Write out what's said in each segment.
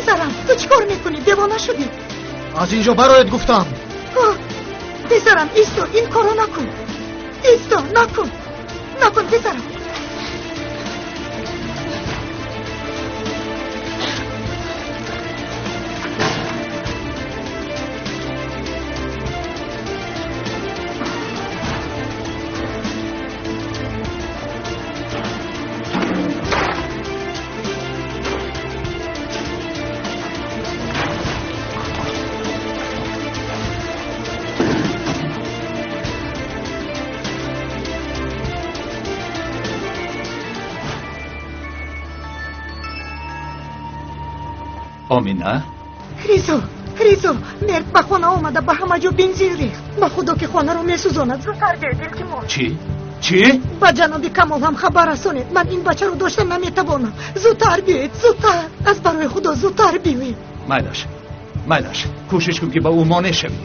Писарам, ту чӣ кор мекунӣ? Девона шудӣ? Аз инҷо бароед гуфтам. Писарам, исто, ин корро накун. Исто, накун. Накун, писарам. Омина? Ризо, Ризо, мерд ба хона омада ба ҳама ҷо бензин рехт. Ба худо ки хонаро месӯзонад. Зудтар биёед, илтимос. Чӣ? Чӣ? Ба ҷаноби Камол ҳам хабар расонед. Ман ин бачаро дошта наметавонам. Зудтар биёед, зудтар. Аз барои худо зудтар биёед. Майлаш, майлаш. Кӯшиш кун ки ба ӯ монеъ шавӣ.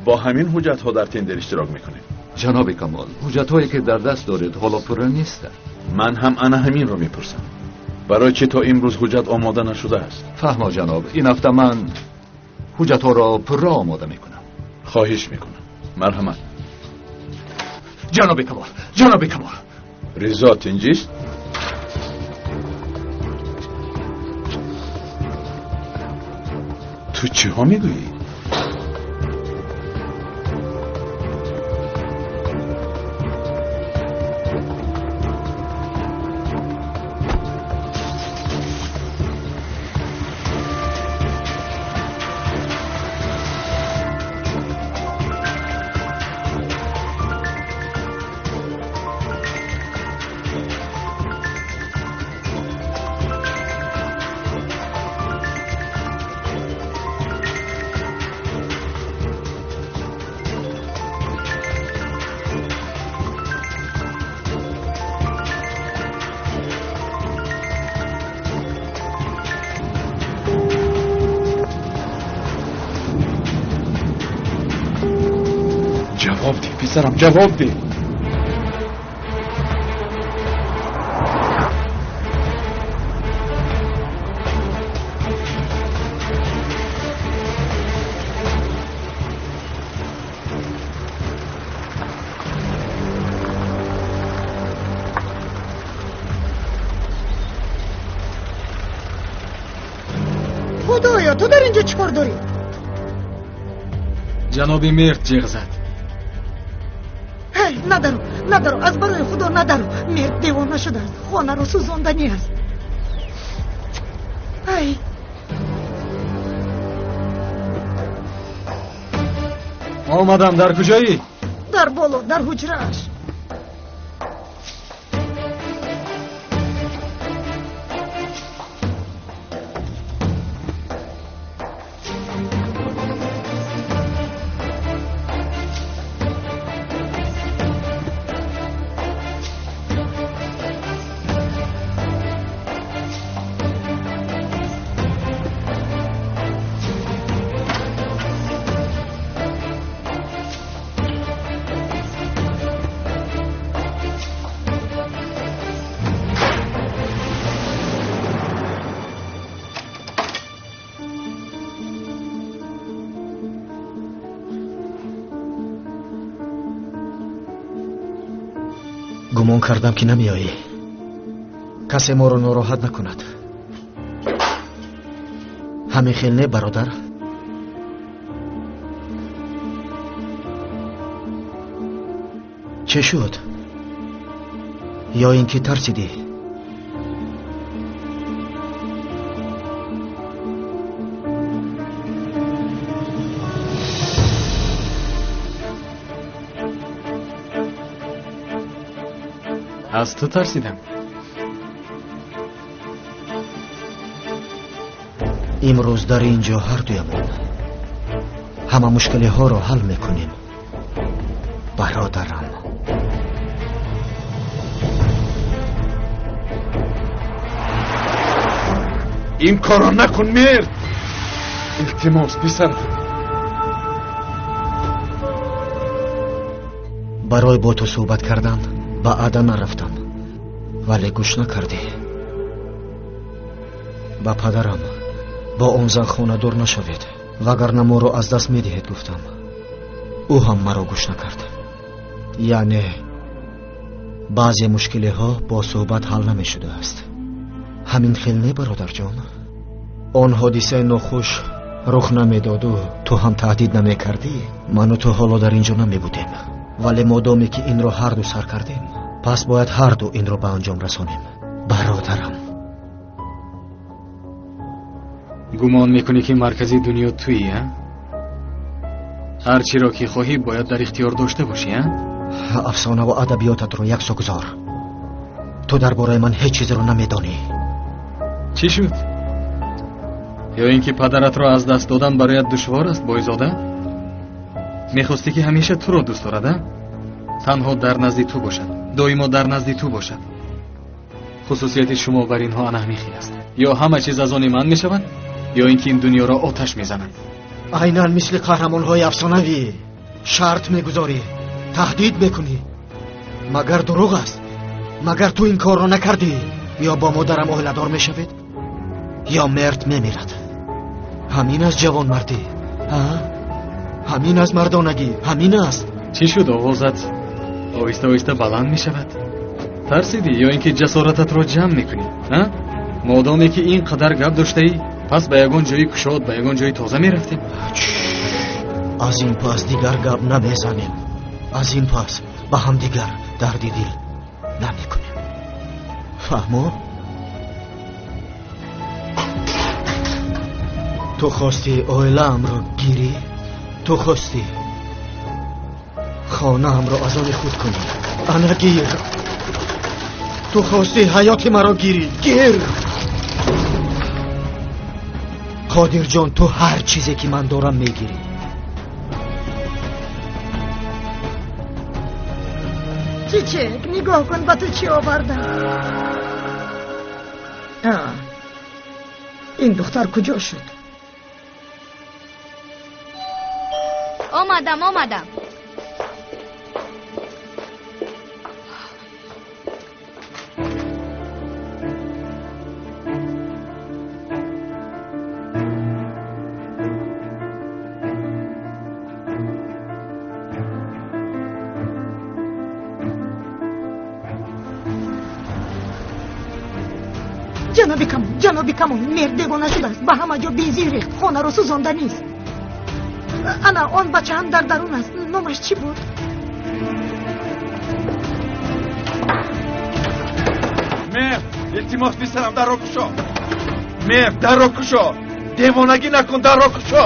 Бо ҳамин ҳуҷҷатҳо дар тендер иштирок мекунем. Ҷаноби Камол, ҳуҷҷатҳое ки дар даст доред ҳоло пурра нестанд. Ман ҳам ана ҳаминро мепурсам. Барои чӣ то имрӯз ҳуҷҷат омода нашудааст? Фаҳмо ҷаноб, ин ҳафта ман ҳуҷҷатҳоро пурра омода мекунам. Хоҳиш мекунам. Марҳамат. Ҷаноби Камол, ҷаноби Камол. Ризо тинҷист? Ту чиҳо мегӯӣ? Ҷавоб деҳ, писарам, ҷавоб деҳ. Худоё, ту дар инҷо чӣ кор дорӣ? Ҷаноби мерд ҷеғ зад. Надару, надару, аз барои худо надару. Мерд девона шудааст, хонаро сӯзонданӣ аст. Ай, омадам, дар куҷоӣ? Дар боло, дар ҳуҷрааш. Гумон кардам ки намеоӣ. Касе моро нороҳат накунад. Ҳамин хел не, бародар? Чӣ шуд? Ё ин ки тарсидӣ? Аз ту тарсидам. Имрӯз дар ин ҷо ҳардуямон ҳама мушкилиҳоро ҳал мекунем, бародарам. Ин корро накун, мерд. Илтимос, писарам. Барои бо ту суҳбат кардан ба Адана рафтам, вале гӯш накардӣ. Ба падарам бо он зан хонадор нашавед, вагарна моро аз даст медиҳед гуфтам. Ӯ ҳам маро гӯш накард. Яъне баъзе мушкилиҳо бо суҳбат ҳал намешудааст. Ҳамин хел не, бародарҷон? Он ҳодисаи нохуш рух намедоду ту ҳам таҳдид намекардӣ, ману ту ҳоло дар ин ҷо намебудем. Вале модоме ки инро ҳарду сар кардем, пас бояд ҳарду инро ба анҷом расонем. Бародарам, гумон мекунӣ ки маркази дунё туӣ, а? Ҳар чиро ки хоҳӣ бояд дар ихтиёр дошта бошӣ, а? Афсонаву адабиётатро яксо гузор. Ту дар бораи ман ҳеҷ чизро намедонӣ. Чӣ шуд? Ё ин ки падаратро аз даст додан бароят душвор аст, бойзода? Мехостӣ ки ҳамеша туро дӯст дорад, а? Танҳо дар назди ту бошад, доимо дар назди ту бошад. Хусусияти шумо бар инҳо ана ҳамин хел аст. Ё ҳама чиз аз они ман мешавад, ё ин ки ин дунёро оташ мезанад. Айнан мисли қаҳрамонҳои афсонавӣ шарт мегузорӣ, таҳдид мекунӣ. Магар дурӯғ аст? Магар ту ин корро накардӣ? Ё бо модарам оиладор мешавед, ё Мерт мемирад. Ҳамин аст ҷавонмардӣ, ҳамин аст мардонагӣ, ҳамин аст. Чӣ шуд? Овозат оҳиста оҳиста баланд мешавад. Тарсидӣ ё ин ки ҷасорататро ҷамъ мекунӣ? Модоме ки ин қадар гап доштаӣ, пас ба ягон ҷои кушод, ба ягон ҷои тоза мерафтем. Аз ин пас дигар гап намезанем. Аз ин пас ба ҳамдигар дарди дил намекунем. Фаҳмо? Ту хостӣ оилаамро гирӣ, ту хостӣ хонаамро аз они худ кунӣ. Ана гир. Ту хостӣ ҳаёти маро гирӣ, гир. Қодирҷон, ту ҳар чизе ки ман дорам мегирӣ. Чичек, нигоҳ кун ба ту чӣ овардам. Ин духтар куҷо шуд? Омадам, омадам. Ҷаноби Камон, ҷаноби Камон, Мерт девона шудааст. Ба ҳама ҷо бензин рехт, хонаро сӯзонда нест. Ана он бача ҳам дар дарун аст. Номаш чӣ буд? Мерт, илтимос писарам, дарро кушо. Мерт, дарро кушо. Девонагӣ накун, дарро кушо.